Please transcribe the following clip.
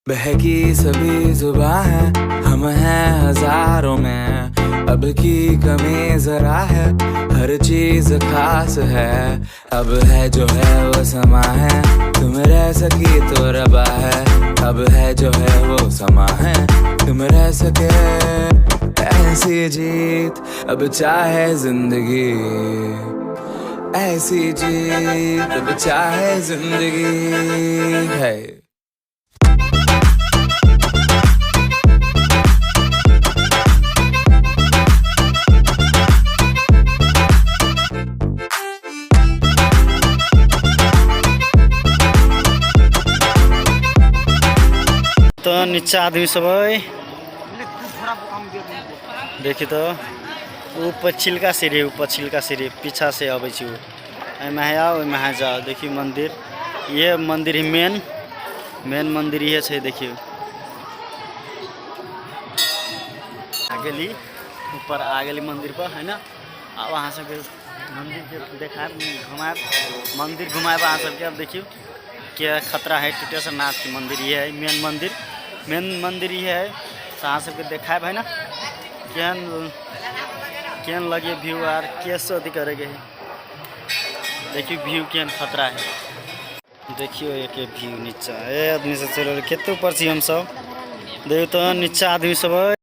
बहकी सभी जुबा है, हम हैं हजारों में, अब की कमी जरा है, हर चीज खास है। अब है जो है वो समा है, तुम रह सकी तो रबा है। अब है जो है वो समा है, तुम रह सके ऐसी जीत अब चाहे जिंदगी, ऐसी जीत अब चाहे जिंदगी है। तऽ नीचा आदमी सब है, देखी तऽ ओ पछिलका सीढ़ी, ओ पछिलका सीढ़ी पीछा से अबै छै। ओ एहिमे है आओ, ओहिमे है जाओ। देखी मंदिर, ये मंदिर ही मेन मेन मंदिर इहे छै। देखियौ आ गेली ऊपर, आ गेली मंदिर पर है ना। आब अहाँ सबके मंदिर के देखायब, घुमायब, मंदिर घुमायब अहाँ सबके। अब देखियौ के खतरा है टुटेश्वर नाथ के मंदिर। ये है मेन मंदिर, मेन मंदिर ये है। तो अहाँ सबके देखायब है ना, केहन केहन लगे व्यू आर कैसे अथी करेके है। देखियौ व्यू केहन खतरा है। देखियौ एक व्यू नीचा ए आदमी सब चलि रहल। कते ऊपर छी हमसब, देखियौ तऽ नीचा आदमी सब है।